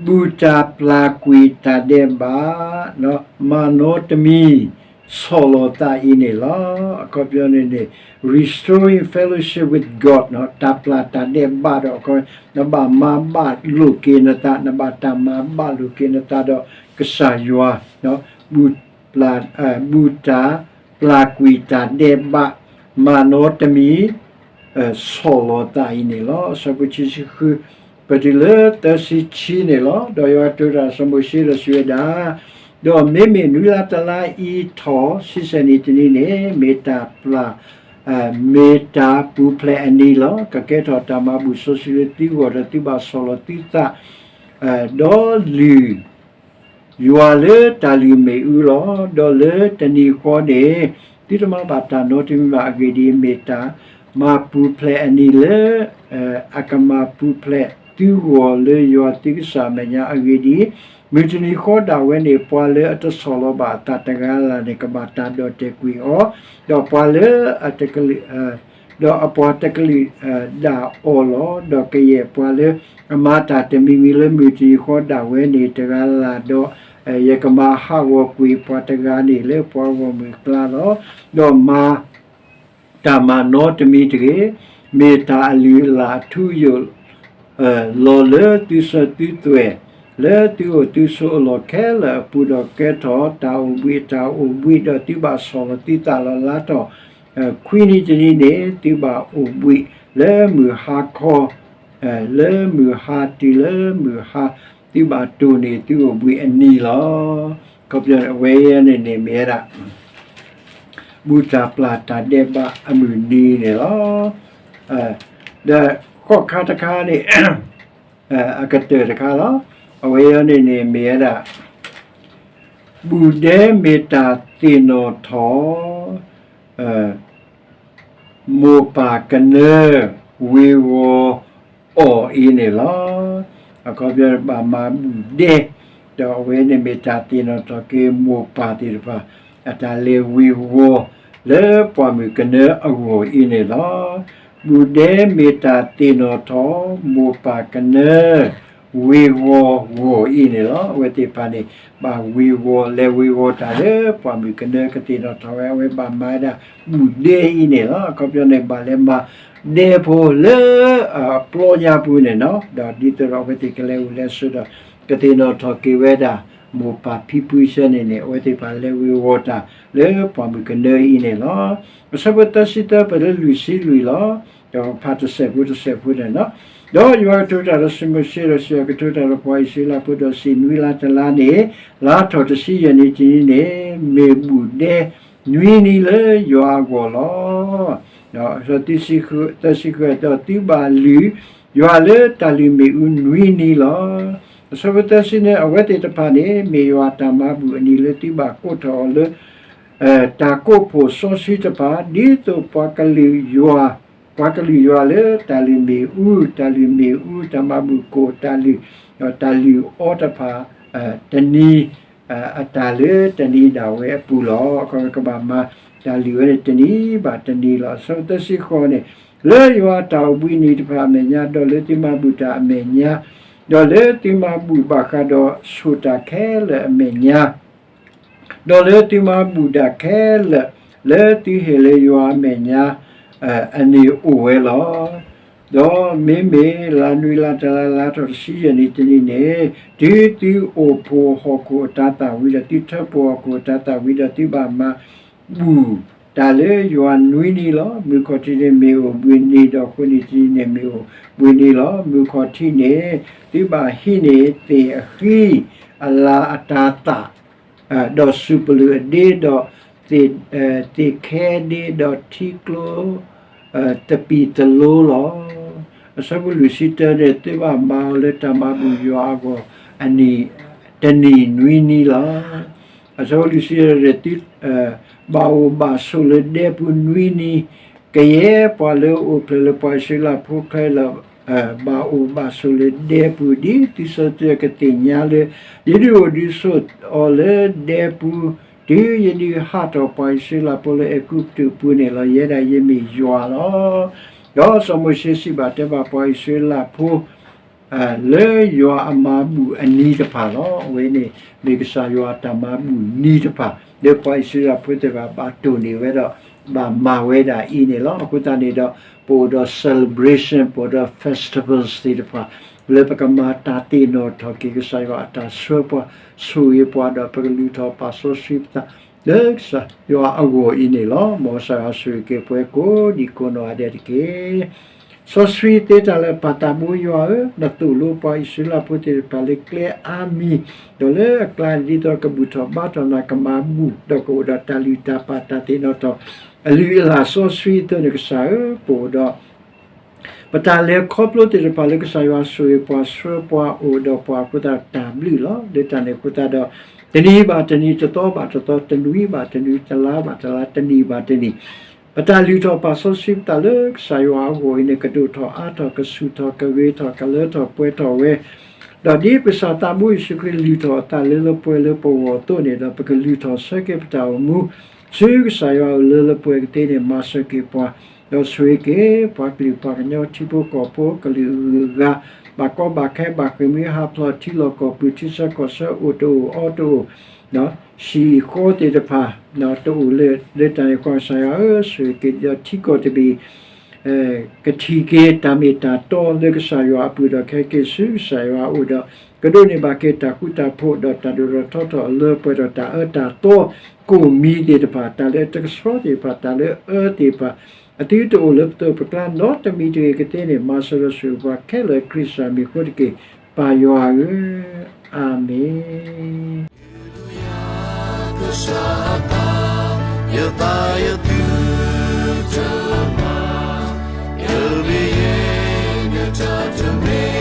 ဘူၣ်တၢ်ပျၢ်ကွံာ်တၢ်ဒဲးဘး, မၤနီတမံၤ, ဆီၣ်လီၤသးအံၤန့ၣ်လီၤ. အခီပညီန့ၣ်န့ၣ် restoring fellowship with God တၢ်ပျၢ်တၢ်ဒဲးဘးဒီး နဘၣ်မၤဘၣ်လိာ်က့ၤနသး, နဘၣ်တၢ်မၤဘၣ်လိာ်က့ၤနသးဒီးကစၢ်ယွၤ, ဘူၣ်တၢ်ပျၢ်ကွံာ်တၢ်ဒဲးဘး, မၤနီတမံၤ ဆီၣ်လီၤသးအံၤန့ၣ်လီၤ. အဆၢဖိခံဆံဃု ပတုၤလၢသၢဆံခံန့ၣ်လီၤ. ဒီးယွၤကတိၤတၢ်ဒီးစီၤမိၤၡ့ဒီးစံးဝဲဒၣ်, ဒီးမ့မ့ၢ်နွံလါတလါအံၤထီၣ်ဆံဆဲၣ်နံၤတနံၤန့ၣ် မ့ၢ်တၢ်ပျၢ် မ့ၢ်တၢ်ပူၤဖျဲးအနံၤလီၤ. ကကဲထီၣ်တၢ်မၤဘူၣ်စီဆှံလၢသုဂီၢ်ဒီးသုဘၣ်ဆီၣ်လီၤသုသး ဒီးလုၢ် ယွၤလၢတၢ်လုၢ်မ့ၣ်အူလီၤ. ဒီးလၢတနံၤဃီန့ၣ် သုတမၤဘၣ်တၢ်နီတမံၤဘၣ်. အဂ့ၢ်ဒ်အံၤ, မ့ၢ်တၢ်မၤပူၤဖျဲးအနံၤလၢ အကမၤပူၤဖျဲးသုဂီၢ်လၢယွၤသုကစၢ်အမဲာ်ညါ. အဂ့ၢ်ဒ်အံၤ, မုၢ်တနံၤဃီဒၣ်ဝဲန့ၣ် ပှၤလၢအတဆီၣ်လီၤဘၣ်အသးတဂၤလၢ်လၢ်န့ၣ် ကဘၣ်တၢ်ဒီၣ်တဲာ်ကွံာ်အီၤ, ဒီးပှၤလၢအတကလုာ် ဒီးအပှၤတကလုာ်ဒၣ်အီၤလီၤ. ဒီးကယဲၢ်ပှၤလၢအမၤတၢ်တမံၤမံၤလၢ မုၢ်တနံၤဃီဒၣ်ဝဲန့ၣ်တဂၤလၢ်လၢ်ဒီး, ယကမၤဟးဂီၤကွံာ်ပှၤတဂၤန့ၣ်လၢပှၤဂီၢ်မုၢ်အကျါလီၤ. ဒီးမၤတၢ်မၤနီတမံၤတဂ့ၤ. မ့ၢ်တၢ်အလုၢ်အလၢ်အထူအယိာ် လီၤလၢသုစၢၤသုသွဲၣ် လၢသုအိၣ်သုဆိးအလီၢ်ခဲလၢာ်အပူၤ, ဒီးကဲထီၣ်တၢ်အိၣ်ဘှံးအတၢ်အိၣ်ဘှံး, ဒီးသုဘၣ်ဆီၣ်လီၤသုသးလီၤ. လါထီၣ်ခွံနံၤတနံၤန့ၣ် သုဘၣ်အိၣ်ဘှံးလၢမုၢ်ဟါခီ, လၢမုၢ်ဟါတုၤလၢမုၢ်ဟါ, သုဘၣ်တိၢ်န့ၢ်သုအိၣ်ဘှံးအနံၤလီၤ. ခီပညီန့ၣ် အဝဲအံၤန့ၣ်န့ၣ်မ့ၢ်ဝဲဒၣ် ဘူၣ်တၢ်ပျၢ်တၢ်ဒဲးဘးအမုၢ်နံၤန့ၣ်လီၤ. ဒီးဃိးခါတခါန့ၣ် အကတၢၢ်တခါလီၤ. အဝဲအံၤန့ၣ်န့ၣ်မ့ၢ်ဝဲဒၣ် ဘူၣ်ဒဲမ့ၢ်တၢ်သ့ၣ်နီၣ်ထီၣ် မိၢ်ပၢ်ကနၢဝ့ၤဝီၤအီၤအံၤန့ၣ်လီၤ. အခီပညီဘၣ်မၤဘူၣ်ဒဲ, ဒီးအဝဲန့ၣ်မ့ၢ်တၢ်သ့ၣ်နီၣ်ထီၣ်က့ၤမိၢ်ပၢ်သ့ၣ်တဖၣ် အတၢ်လဲၤဝ့ၤဝီၤလၢပှၢ်မုၢ်ကနၢအဂီၢ်အံၤန့ၣ်လီၤ. ဘူၣ်ဒဲမ့ၢ်တၢ်သ့ၣ်နီၣ်ထီၣ် မိၢ်ပၢ်ကနၢ ဝ့ၤဝီၤဂီၢ်အံၤန့ၣ်လီၤ. အဝဲသ့ၣ်တဖၣ်န့ၣ် ဘၣ်ဝ့ၤဝီၤ လဲၤဝ့ၤဝီၤတၢ်လၢပှၢ်မုၢ်ကနၢကသ့ၣ်နီၣ်ထီၣ်ဝဲ အဝဲဘၣ်မၤဝဲဒၣ်ဘူၣ်ဒဲအံၤန့ၣ်လီၤ. အခီပညီန့ၣ် ဘၣ်လဲၤမၤဒဲဖိလၢအပျီညါပူၤန့ၣ်နီၤ, ဒီးဒ်သိးဒီးအဝဲသ့ၣ်ကလဲၤအိၣ်လဲၤဆိးဒီး ကသ့ၣ်နီၣ်ထီၣ်က့ၤဝဲဒၣ် မိၢ်ပၢ်ဖံဖုဆၢန့ၣ်န့ၣ် အဝဲသ့ၣ်တဖၣ်လဲၤဝ့ၤဝီၤတၢ်လၢပှၢ်မုၢ်ကနၢအံၤန့ၣ်လီၤ. အဆၢဖိသၢဆံသၢ ပတုၤလၢလွံၢ်ဆံလွံၢ်လီၤ. ဒီးဖးတစဲးဖိတစဲးဖိန့ၣ်နီၤ, ဒီးယွၤကတိၤတၢ်ဒီးစီၤမိၤၡ့ဒီးစံး, ကတိၤတၢ်ဒီးပှၤအံၣ်စရ့လးဖိဒီးစံး, နွံလါတလါန့ၣ် လါထီၣ်တဆံယဲၢ်နံၤတနံၤန့ၣ် မ့ၢ်ဘူၣ်ဒဲနွံနံၤလၢယွၤအဂီၢ်လီၤ. ဒီးသၢဆံဃု, ဒီးသုဘၣ်လုၢ်ယွၤလၢတၢ်လုၢ်မ့ၣ်အူနွံနံၤလီၤ. အဆၢဖိသၢဆံန့ၣ် အဝဲသ့ၣ်တဖၣ်န့ၣ် မ့ၢ်ယွၤအတၢ်မၤဘူၣ်အနံၤလၢသုဘၣ်ကိးထီၣ်အီၤလၢ တၢ်ကိးဖှိၣ်စီဆှံတဖၣ်, ဒ်သိးပှၤကလုာ်ယွၤ, ပှၤကလုာ်ယွၤလၢတၢ်လုၢ်မ့ၣ်အူ, တၢ်လုၢ်မ့ၣ်အူ, တၢ်မၤဘူၣ်ကိၣ်, တၢ်လုၢ်, တၢ်လုၢ်အီတဖၣ်, တနံၤ, အတၢ်လၢတနံၤဒၣ်ဝဲအပူၤလီၤ. အခီပညီကဘၣ်မၤတၢ်လုၢ်ဝဲန့ၣ်တနံၤဘၣ်တနံၤလီၤ. အဆၢဖိသၢဆံဃိးန့ၣ်, လၢယွၤအတၢ်အိၣ်ဘှံးနံၤတဖၣ်အမဲာ်ညါ, ဒီးလၢသုမၤဘူၣ်တၢ်အမဲာ်ညါ, ဒီးလၢသုမၤဘူၣ်ဘၣ်ဃးဒီးဆိၣ်တၢ်ခဲလၢာ်အမဲာ်ညါ ဒီးလၢသုမၤဘူၣ်တၢ်ခဲလၢာ် လၢသုဟ့ၣ်လၢယွၤအမဲာ်ညါ အန့ၣ်အိၣ်ဝဲလီၤ. ဒီးမ့မ့ၢ်လါနွံလါတလါလါထီၣ်တဆံယဲၢ်နံၤတနံၤန့ၣ်, တုၤသုအိၣ်ဖှိၣ်ဟီၣ်ခိၣ်အတၤသၣ်ဝံၤဒီး သုထၢဖှိၣ်ဟီၣ်ခိၣ်အတၤသၣ်ဝံၤဒီး သုဘၣ်မၤဘူၣ်တၢ်လၢယွၤနွံနံၤလီၤ. မုၢ်ခီၣ်ထံးန့ၣ်မ့ၢ်အိၣ်ဘှံးနံၤ, ဒီးဃုနံၤတနံၤန့ၣ်မ့ၢ်အိၣ်ဘှံးနံၤလီၤ. မုၢ်ခီၣ်ထံးန့ၣ် သုဘၣ်ဟံးန့ၢ်သ့ၣ်အဃံအလၤအတၤသၣ် ဒီးစူၢ်ပလုၢ်အဒ့, ဒီးသ့ၣ်ခဲဒ့, ဒီးထံကျိ သပံးတလိလီၤ. အဆၢဖိလွံၢ်ဆံတၢန့ၣ် သုဘၣ်မၤအီၤလၢတၢ်မၤဘူၣ်ယွၤအဂီၢ် တနံၤနွံနံၤလီၤ. အဆၢဖိလွံၢ်ဆံတၢန့ၣ် သုဘၣ်အိၣ်ဘၣ်ဆိးလၢဒဲပူၤနွံနံၤ, ကယဲၢ်ပှၤလၢအအိၣ်ဖျဲၣ်လၢပှၤအံၣ်စရ့လးဖိခဲလၢာ် ဘၣ်အိၣ်ဘၣ်ဆိးလၢဒဲပူၤ ဒ်သုစၢၤသုကသ့ၣ်ညါလၢ ယဒုးအိၣ်ဒုးဆိးအီၤလၢဒဲပူၤ, တုၤယဒုးဟးထီၣ်ပှၤအံၣ်စရ့လးဖိလၢအဲၤကူပတူးပူၤန့ၣ်လီၤ. ယဲဒၣ်ယမ့ၢ်ယွၤလီၤ. ဒီးစီၤမိၤၡ့စံးဘၣ်တဲဘၣ်ပှၤအံၣ်စရ့လးဖိ လၢယွၤအမၤဘူၣ်အနံၤတဖၣ်လီၤ. အဝဲန့ၣ် မ့ၢ်ကစၢ်ယွၤအတၢ်မၤဘူၣ်နံၤတဖၣ် လၢပှၤအံၣ်စရ့လးဖိသ့ၣ်တဖၣ် ဘၣ်တိၢ်န့ၢ်ဝဲဒီး ဘၣ်မၤဝဲဒၣ်အံၤန့ၣ်လီၤ. အဃိသတးန့ၣ်ဒီး ပအိၣ်ဒီး celebration ပအိၣ်ဒီး festivals သ့ၣ်တဖၣ် လၢပကမၤတၢ်သ့ၣ်နီၣ်ထီၣ်က့ၤကစၢ်ယွၤအတၢ်ဆှၢပှၤ ဆိၣ်ဂ့ၤပှၤ ဒီးပကလုၢ်ထီၣ်ပာ်စီဆှံပသး လၢကစၢ်ယွၤအဂီၢ်အံၤန့ၣ်လီၤ. မ်ကစၢ်ယွၤဆိၣ်ဂ့ၤက့ၤပှၤကိးဒံးကိးနီၢ်ဂၤဒဲးတက့ၢ်. စီဆှံသ့တၢ်လၢပၢ်သးဘိယွၤဧၢ, နသိၣ်လိပှၤအံၣ်စရ့လးဖိသ့ၣ်တဖၣ်လၢကျဲအါမံၤ, ဒီးလၢအကျါန့ၣ် ဒ်သိးကဘူၣ်ထီၣ်ဘါထီၣ်နၤ ကမၤဘူၣ် ဒီးကအိၣ်ဒီးတၢ်လုၢ်တၢ်ပာ်တၢ်သ့ၣ်နီၣ်ထီၣ် အလုၢ်အလၢ်စီဆှံအသိးန့ၣ် ကစၢ်ဧၢ, ပအိၣ်ဒီး ပတၢ်လဲၤခီဖျိသ့ၣ်တဖၣ်လၢကစၢ်ယွၤဆိၣ်ဂ့ၤပှၤဆှၢပှၤအိၣ်ဒီးပှၤအဃိသတးတၢ်ဘျုးလီၤ. လၢတၢ်န့ၣ်အဃိသတးဒီး တနံၤဘၣ်တနံၤ တသီဘၣ်တသီ တနွံဘၣ်တနွံ တလါဘၣ်တလါ တနံၣ်ဘၣ်တနံၣ် ပတၢ်လုၢ်ထီၣ်ပာ်စီဆှံပသးလၢကစၢ်ယွၤအဂီၢ်အံၤန့ၣ် ကဒိၣ်ထီၣ်အါထီၣ် ကဆူၣ်ထီၣ် ကဂ့ၤထီၣ် ကလၢထီၣ်ပှဲၤထီၣ်ဝဲ ဒီးဒ်ပကစၢ်သးဘိယ့ၣ်ၡူးခရံာ်လုၢ်ထီၣ်အသးလၢလၢပှဲၤလၢပဂီၢ်အသိးန့ၣ်ဒီး ပကလုၢ်ထီၣ်ဆၢက့ၤပတၢ်အိၣ်မူ ဆူကစၢ်ယွၤအအိၣ်လၢလၢပှဲၤကသ့န့ၣ် မၤစၢၤက့ၤပှၤ, ဒီးဆိၣ်ဂ့ၤက့ၤပှၤကလုာ်ပှၤကညီထံဖိကီၢ်ဖိ ကလုာ်အဂုၤအဂၤ ဘၣ်ကီဘၣ်ခဲ ဘၣ်ဃ့ၢ်မှံဟးဖျိး ထံလီၢ်ကီၢ်ပူၤ ထံဆၢကီၢ်ဆၢ အိၣ်တအိၣ်အီတအိၣ် ဟံၣ်ဃီသ့ၣ်တဖၣ် တအိၣ်လၢ လၢတၢ်န့ၣ်အဃိ ကစၢ်ယွၤဧၢ, ဆိၣ်ဂ့ၤက့ၤဒီးထံကီၢ်တဘ့ၣ် ကထံၣ်က့ၤတၢ်မ့ၢ်တၢ်တီလၢကစၢ်ယွၤအပူၤဒီး ကဟဲက့ၤဆူကစၢ်ယွၤအအိၣ်ဒီး ကဒိးန့ၢ်ဘၣ်က့ၤတၢ်ဃူတၢ်ဖိးဒီးတၢ်ဒိၣ်ထီၣ်ထီထီၣ်အလၢပှဲၤဒီးတၢ်အၢတၢ်သီ ကိၣ်မံၤသ့ၣ်တဖၣ် တၢ်လၢအတကဆှီသ့ၣ်တဖၣ် တၢ်လၢအအၢသ့ၣ်တဖၣ် အသုတအိၣ်လၢပသိးပကျါနီတမံၤတဂ့ၤကသ့န့ၣ် မၤစၢၤဒီးဆိၣ်ဂ့ၤပှၤခဲလၢာ်ခရံာ်ကစၢ်မံၤအဃိတက့ၢ် ပၢ်ယွၤဧၢ, အၤမ့ၣ်.